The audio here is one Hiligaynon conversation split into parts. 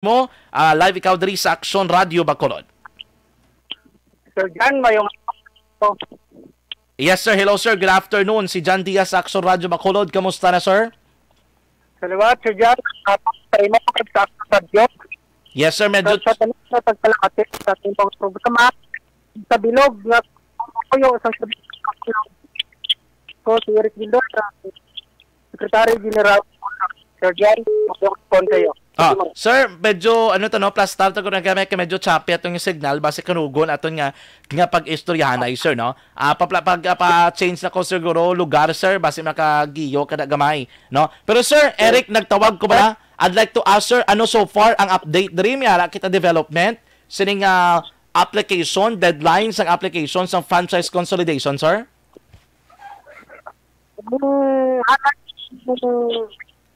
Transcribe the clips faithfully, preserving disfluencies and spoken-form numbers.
mo, ah, live ikaw diri sa Aksyon Radio Bacolod. Sir John, mayong Yes, sir. Hello, sir. Good afternoon. Si John Diaz, Aksyon Radio Bacolod. Kamusta na, sir? Sa liwat, Sir John, sa imo kag sa Aksyon Radio. Yes, sir. Medyo Sa, sa tanan na pagpalakati sa ating mga programa, sa bilog nga kuyo sa ko si Eric Bindor, sa Secretary General, Sir John, mag-respond kayo. Ah, sir, medyo ano to, no, plus star to, kung nagamit ka, medyo choppy atong yung signal, basi kanugon aton nga nga pag-istoryahanay, sir, no? Ah, papla-, pag, ah, pa-change na ko siguro lugar, sir, basi makagiyo ka na gamay, no? Pero, sir, Eric, nagtawag ko bala. I'd like to ask, sir, ano so far ang update diri? May ara kita development sining, ah, application, deadline sang application sang franchise consolidation, sir? Mm,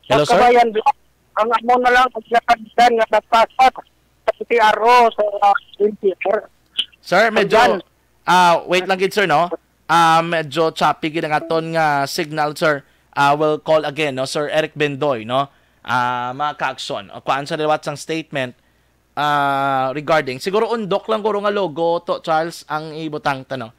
Hello, sir? Kabayan Block, ang amo na lang ang ginapagdan nga nagpasok sa T R O sa, ah, N C R. Sir, medyo, Ayan. Ah, wait lang gid, sir, no? Ah, medyo choppy gid ang aton nga signal, sir. Ah, we'll call again, no? Sir Eric Bendoy, no? Ah, mga ka-aksyon. O, kuhaan sa liwat sang statement, ah, regarding. Siguro undok lang guro nga logo to, Charles, ang ibutang ta, no?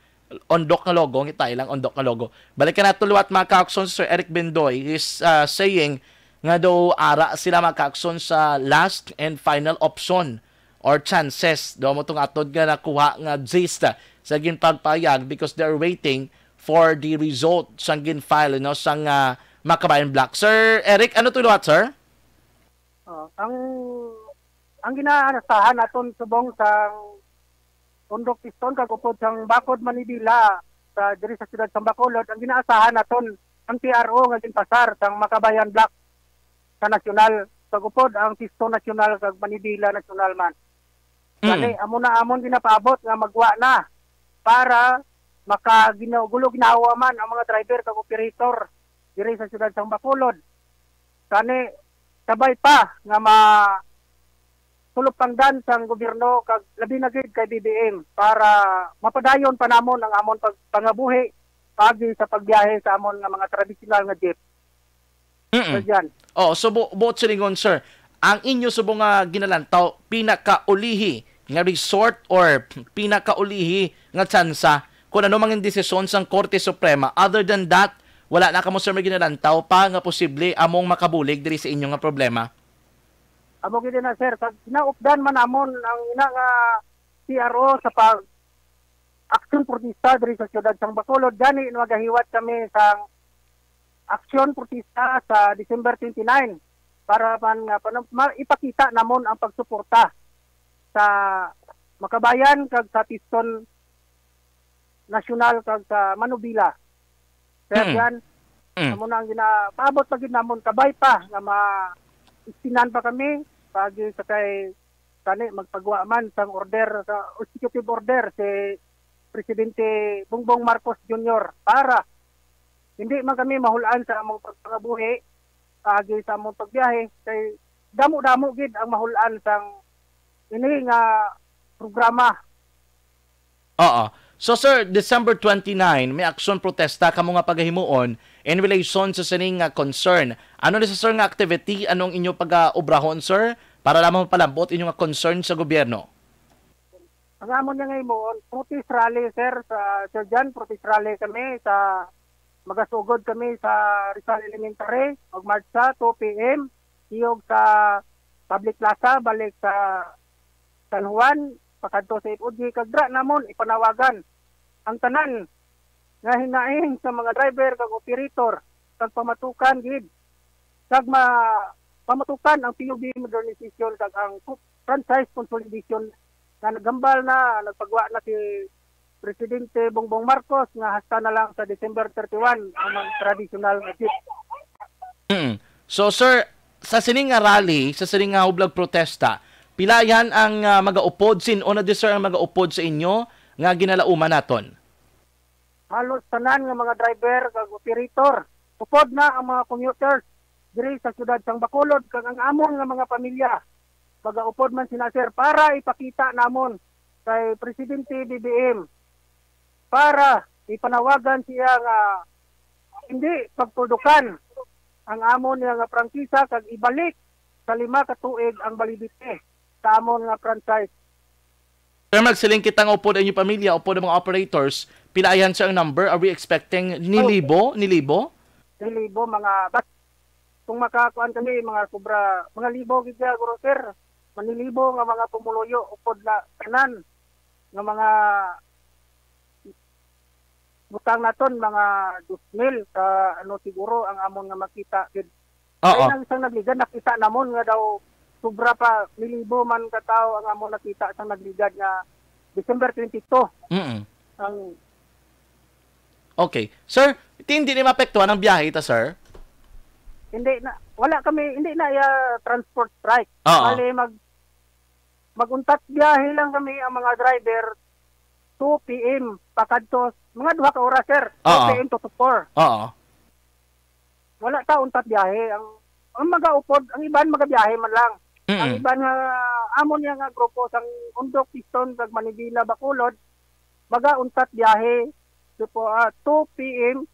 Undok nga logo, ang itay lang, undok nga logo. Balikan nato liwat, mga ka-aksyon, si Sir Eric Bendoy is, ah, saying nga daw ara sila, mga ka-aksyon, sa last and final option or chances daw mo tong atod nga nakuha nga gist sa ginpagpayag because they're waiting for the result sang gin-file, no, sang, ah, Makabayan Block. Sir Eric, ano to liwat, sir? Oh, ang, ang ginaasahan naton subong sang Pundok Piston kag upod sang Bakod Manibila sa diri sa siyudad sang Bacolod, ang ginaasahan naton ang T R O nga ginpasar sang Makabayan Block sa nasyonal, kag upod ang Piston Nasyonal kag Manibila Nasyonal man. Mm. Gani, amo na amon ginapaabot nga magwa na para makaginaw-, gulo-ginawa man ang mga driver kag operator diri sa siyudad sang Bacolod. Gani, sabay pa nga ma-, tulupangdan sang gobyerno kag labi na gid kay B B M para mapadayon pa namon ang amon pag-, pangabuhi paagi sa pagbiyahe sa amon nga mga tradisyonal nga jeep. Mm-mm. Sir Jan. Oh, so bu-, buot silingon, sir, ang inyo subong nga ginalantaw, pinakaulihi nga resort or pinakaulihi nga tsansa kung ano man ang desisyon sang Korte Suprema. Other than that, wala na kamo, sir, may ginalantaw pa nga posible among makabulig diri sa inyo nga problema? Amo gid na, sir, kag naupdan man namon ang ina nga T R O sa pag aksyon protesta diri sa siyudad sang Bacolod. Gani, magahiwat kami sang aksyon protesta sa December twenty-nine para man nga pana-, ma-, ipakita namon ang pagsuporta sa Makabayan kag sa Piston Nasyonal kag sa Manubila. Sir Mm. Jan, Mm. amo na ang gina-, paabot pa gid namon, kabay pa nga ma-istinan pa kami paagi sa kay kani magpagwa man sang order, sa executive order si Presidente Bongbong Marcos Junior para hindi man kami mahul-an sa among pagpangabuhi, paagi sa among pagbiyahe, kay damo-damo gid ang mahul-an sang ini nga programa. Oo. So, sir, December twenty-nine, may aksyon protesta kamo nga pagahimuon in relation sa sining nga concern. Ano ni sa, sir, nga activity? Anong inyo pag-aubrahon, sir, para lamang mapalambot inyo nga concern sa gobyerno? Ang amon nga himuon, protest rally, sir, sa, Sir Jan, protest rally kami sa, magasugod kami sa Rizal Elementary, magmartsa, two P M, siyog sa Public Plaza, balik sa San Juan, pakadto sa F O G, kag dra namon ipanawagan ang tanan nga hinaing sa mga driver kag operator, kag pamatukan gid, kag ma-, pamatukan ang P U B modernization kag ang co-, franchise consolidation nga naghambal na, nagpagwa na si Presidente Bongbong Marcos nga hasta na lang sa December thirty-one ang mga traditional nga jeep. Mm. So, sir, sa sining nga rally, sa sining nga hublag protesta, pilayan ang, ah, magaupod? Sin-o na di, sir, ang magaupod sa inyo nga ginalauman naton? Halos tanan nga mga driver kag operator. Upod na ang mga commuters diri sa siyudad sang Bacolod kag ang amon nga mga pamilya. Magaupod man sina, sir, para ipakita namon kay Presidente B B M para ipanawagan siya nga hindi pagtuldukan ang amon niya nga prangkisa kag ibalik sa lima ka tuig ang validity sa amon nga franchise. Sir, magsiling kita nga upod ang inyong pamilya, upod ang mga operators, pila ayan, sir, ang number? Are we expecting nilibo? Nilibo? Nilibo, mga, but kung makakuan kami, mga sobra, mga libo gid siya, guro, sir. Manilibo nga mga pumuluyo, upod na tanan nga mga butang naton, mga dos mil ka, ano, siguro ang amon nga makita gid. Oo. Kay nang isang nagligad, nakita namon nga daw sobra pa, milibo man ka tawo ang amon nakita sang nagligad nga December twenty-two. Mm. Ang Okay. Sir, ti-, hindi ni maapektuhan ang biyahe ta, sir? Hindi na, wala kami, hindi na iya transport strike. Oo. Bali, mag-, mag-untat biyahe lang kami ang mga driver two P M pakadto, mga duha ka oras, sir. Oo. Two P M to four. Oo. Wala ta untat biyahe. Ang, ang magaupod, ang iban magabiyahe man lang. Ang Mm. iban nga, amon niya nga grupo sang Undok, Piston, kag Manibila, Bacolod, magauntat biyahe to po, ah, two P M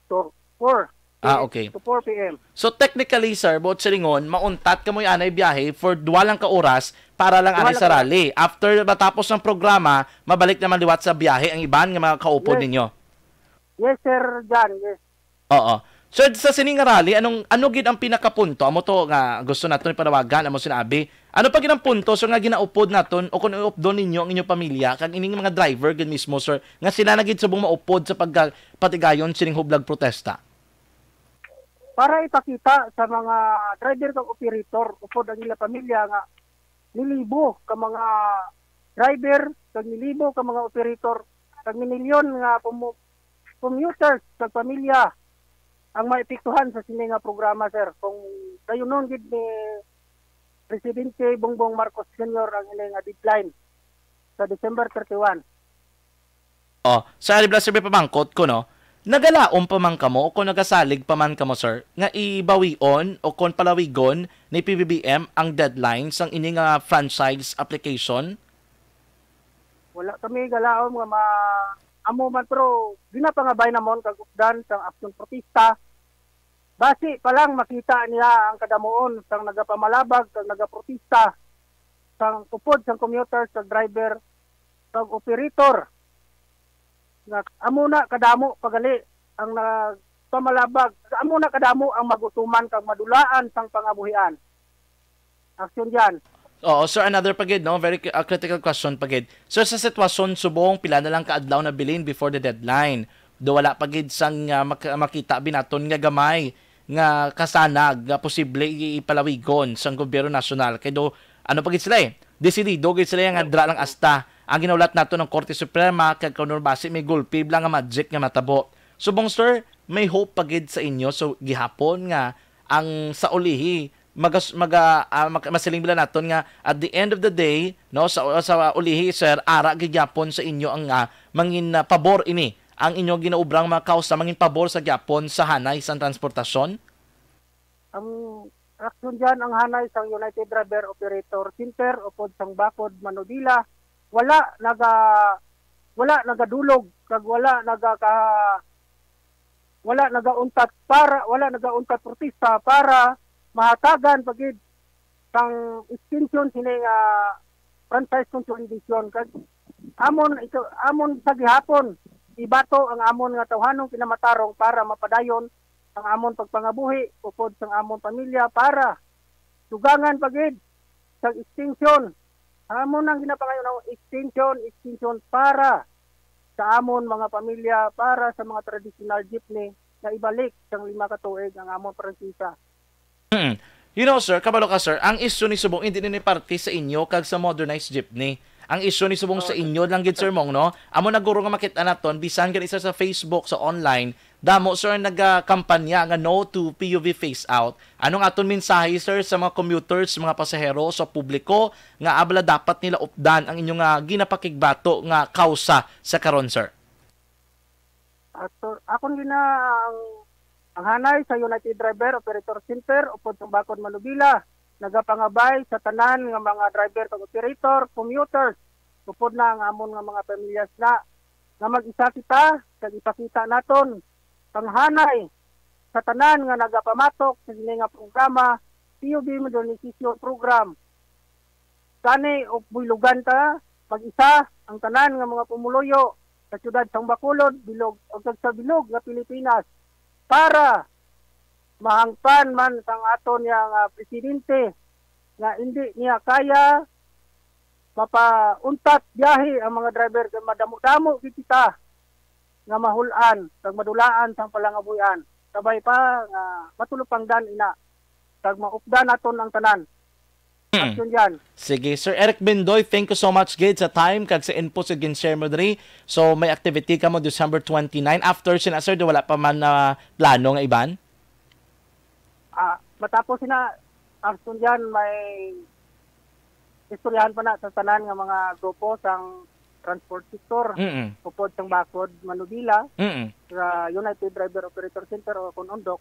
to four. Ah, okay. To four P M. So, technically, sir, buot silingon, mauntat kamoy anay biyahe for duha lang ka oras para lang Duha anay lang sa ka oras. rally. After matapos ang programa, mabalik naman liwat sa biyahe ang iban nga mga kaupod Yes. ninyo. Yes, Sir John. Yes. Oo. So, sa sini nga rally, anong, ano gid ang pinakapunto? Amo to nga gusto naton ipanawagan, amo sinabi. Ano pa gid ang punto, sir, nga ginaupod naton o kung iupdon ninyo ang inyong pamilya, kag ining mga driver gid mismo, sir, nga sila na gid subong maupod sa pagka-, patigayon sining hublag protesta? Para ipakita sa mga driver kag operator, upod ang ila pamilya nga nilibo ka mga driver, kag nilibo ka mga operator, kag minilyon nga pumu-, commuters kag pamilya ang maepektuhan sa sini nga programa, sir. Kung dayunon gid ni Presidente Bongbong Marcos Junior ang ini nga deadline sa December thirty-one. Oh, sa alibla, sir, may pamangkot ko, no? Nagalaom pa man kamo o kung nagasalig pa man kamo, sir, nga ibawion o kung palawigon ni P B B M ang deadline sang ini nga franchise application? Wala kami galaom nga ma-, amo man, pero ginapangabay namon kag updan sang aksyon protesta. Basi pa lang makita niya ang kadamuon sang nagapamalabag kag nagaprotesta, sang upod sang commuters kag driver kag operator. Nga amo na kadamo pa gali ang nagpamalabag, amo na kadamo ang magutuman kag madulaan sang pangabuhian. Aksyon diyan. Oo, sir, another pa gid, no? Very cri-, uh, critical question pa gid. Sir, sa sitwasyon subong, pila na lang ka adlaw na bilin before the deadline. Do wala pa gid sang, uh, mak-, makita binaton nga gamay nga kasanag nga posible i-, ipalawigon sang gobyerno nasyonal. Kay do, ano pa gid sila eh? Desidido gid sila nga dra lang asta. Ang ginahulat nato ng Korte Suprema kag kuno basi may gulpi bala nga magic nga matabo. Subong, sir, may hope pa gid sa inyo so gihapon nga ang sa ulihi magas-, maga-, ah, mag-, masiling bala naton nga at the end of the day, no, sa, sa ulihi, sir, ara gid gyapon sa inyo ang, ah, mangin, ah, pabor ini, ang inyo ginaubrang mga kausa mangin pabor sa gyapon sa hanay sang transportasyon? Ang aksyon diyan, ang hanay sang United Driver Operator Center upod sang Bacod, Manubila, wala naga-, wala nagadulog kag wala nagaka-, wala nagauntat para, wala nagauntat protesta para mahatagan pa gid sang extension sini nga franchise consolidation. Kag amon ito, amon sa gihapon ibato ang amon nga tawhanong kinamatarong para mapadayon ang amon pagpangabuhi upod sang amon pamilya para dugangan pa gid sang extension. Amon ang ginapangayo na extension, extension para sa amon mga pamilya, para sa mga traditional jeepney na ibalik sang lima ka tuig ang amon prangkisa. Hmm. You know, sir, kabalo ka, sir, ang issue ni subong hindi ni parte sa inyo kag sa modernized jeepney. Ang issue ni subong sa Oo, inyo lang gid, sir, mong, no? Amo na guro nga makita naton, bisan gani, sir, sa Facebook, sa online, damo, sir, nagakampanya nga no to P U V phase out. Anong aton mensahe, sir, sa mga commuters, mga pasahero, sa publiko nga abala dapat nila updan ang inyo nga ginapakigbato nga kausa sa karon, sir? Ato, akon gina ang, ang hanay sa United Driver Operator Center upod sa Bacod, Manubila, nagapangabay sa tanan nga mga driver kag operator, commuters, upod na ang amon nga mga pamilyas na, nga mag-isa kita kag ipakita naton panghanay sa tanan nga nagapamatok sa sini nga programa P U B modernization program. Gani, og buhilugan ta, mag-isa ang tanan nga mga pumuluyo sa siyudad sang Bacolod, bilog, ug sa bilog nga Pilipinas para mahangpan man sang aton niya nga presidente nga hindi niya kaya mapauntat biyahe ang mga driver kay madamo-damo gid kita nga mahulan kag madulaan sang palangabuhian. Sabay pa nga matulupangdan ina kag maupdan naton ang tanan. Mm. Aksyon yan. Sige, Sir Eric Bendoy, thank you so much gid sa time kag sa info sa gin-share mo diri. So, may activity kamo December twenty-nine. After sina, sir, di wala pa man na plano nga iban? Ah, matapos sina, aksyon yan, may istoryahan pa na sa tanan nga mga grupo sang transport sector, Mm-mm. upod sang Bakod, Manubila, Mm-mm. sa United Driver Operator Center o kon undok,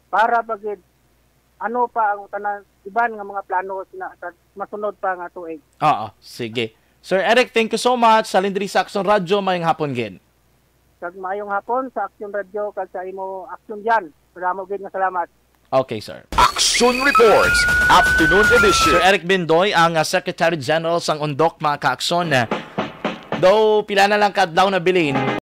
para pagid ano pa ang tanan iban nga mga plano sina sa masunod pa nga tuig. Oo, sige. Sir Eric, thank you so much. Sa Lindri sa Aksyon Radyo, mayong hapon gid. Kag maayong hapon sa Aksyon Radyo kag sa imo Aksyon Jan. Madamo gid nga salamat. Okay, sir. Action Reports, Afternoon Edition. Sir Eric Bendoy, ang, ah, Secretary General sang Undok, mga kaaksyon. Daw pila na lang ka adlaw na bilin,